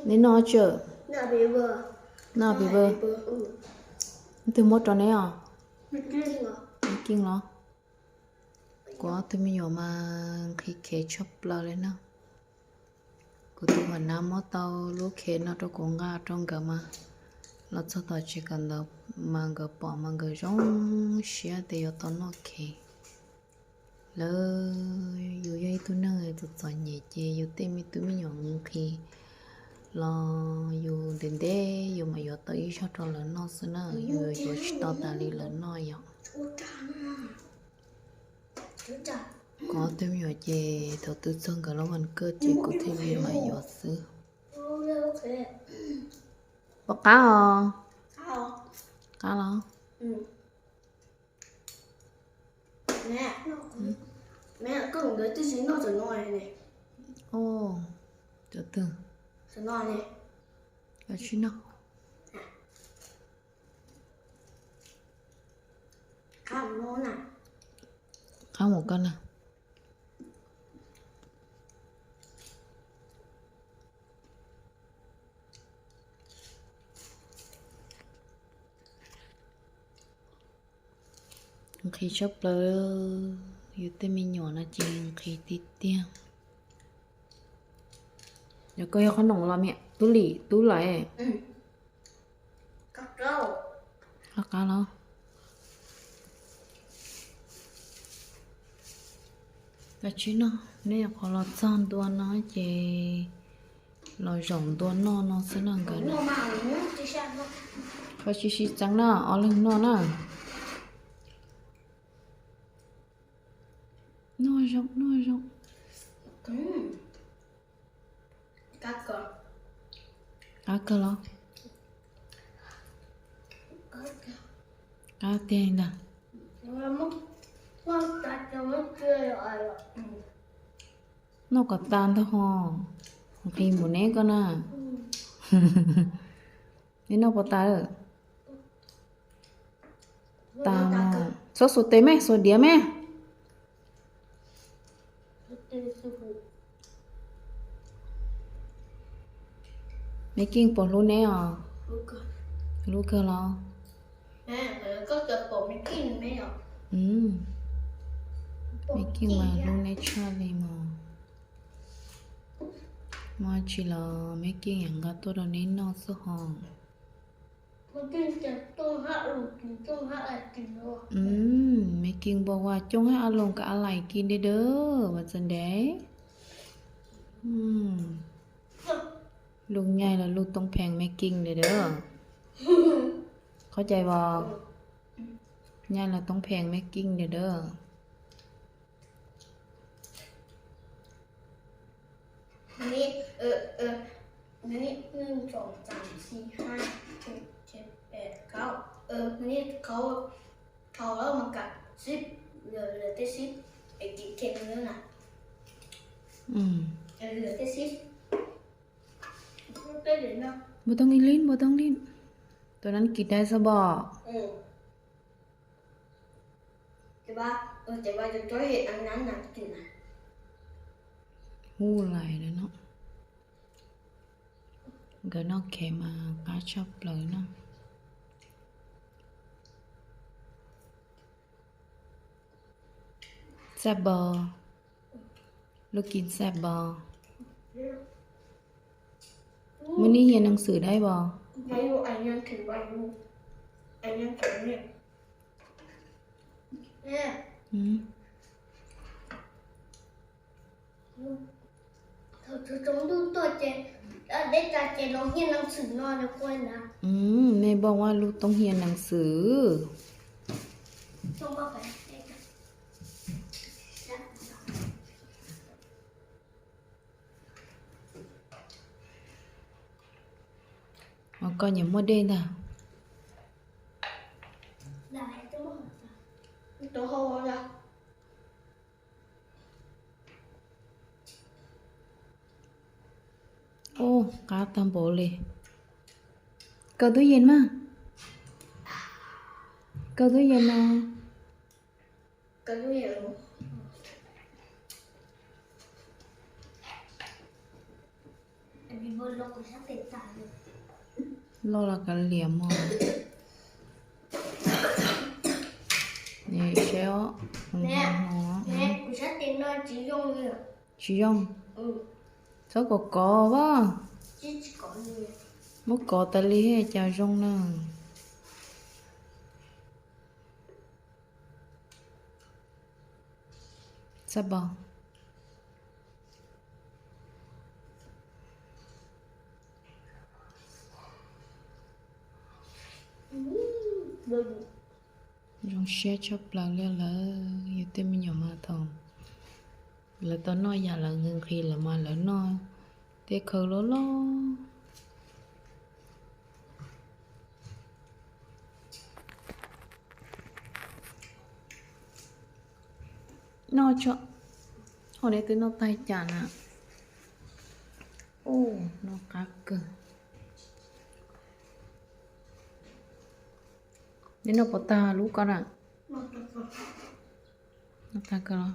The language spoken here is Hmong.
Neb noj tsi? Noj pim vwm. Neb twg muab rau neb os? Neb Keej los? Kuv ob tug me nyuam mas nqhis khev tshaj plaws li na. Kuv tus huam nab muab tau lub khev no rau kuv nqa rau nkawd mas los txog tom tsev kawm ntawv mas nkawd pom mas nkawd zoo siab tias yuav tau noj khev. Lawv, yus yog ib tug neeg txom txom nyem ces yus tej me tub me nyuam nqhis los yus ntev ntev yus mam yuav tau ib zaug rau lawv noj xwb na, yus yuav tsis tau tas li lawv noj yom. Kuv ob tug me nyuam ces thaum twg txog nkawd lub vas kawj ces kuv thiaj li mam yuav xwb. Pom qab os? Qab los? Cov twg? Koj tsis noj. Qab mus koj na. Nqhis tshaj plaws, yus tej me nyuam no ces nqhis tiag tiag. Yog koj yog qhob noom los niam tub lim tub lawm. Qab qab los? Koj tsis noj, neb nyuam qhuav los txog ntua no ces los zaum ntua noj no xwb no nkawd na. Koj tsis sib txeeb na, ob leeg noj na. Noj zoo noj zoo. Qab kawg los? Qab tiag li ntag. Noj kom tas ntag ho, nqhis mus neb koj na. Neb noj puas tas? Tas, txhob xuas tes me, xuas diav me. Me Keej puas hlub neb os? Hlub kawg los? Me Keej mas hlub neb tshaj li mas. Muaj tsi los Me Keej yeej nqa tuaj rau neb noj xwb ho. Me Keej npua ua cooj hab a loos ka a lais kis dawb dawb vas txas ntev. Lug nyaij los lug toob phees Me Keej dawb dawb. Qhov cai vos, nyaij los toob phees Me Keej dawb dawb. Npua tooj ib lib, npua tooj ib lib. Tus nan kis dai xwb npog. Hu lais no. Nkawd noj khev mas qab tshaj plaws no. Xaj npog, lub kis xaj npog. Muaj neb hias neeg xwm dab vos? Nej npog ua lub toob hias neeg xwm. Os, koj nyiam muaj dej ntag. Ub, qab tag npaum li. Kaw tub yees mas. Kaw tub yees no. Loj los kav liam mog. Saib os. Tsis zoo. Txhob kov kov as. Muab kov tas li cas zoo na. Xab npau. Zoo siab tshaj plaws li lawm. Yus tej me nyuam mas thaum lawv tau noj yam lawv nqhis nqhis lawm mas lawv noj tej khaws loj loj. Noj tso. Ua neb twb noj tag cas na. Noj qab kawg. Neb noj puas tag lub ko na? Noj tag kawg los?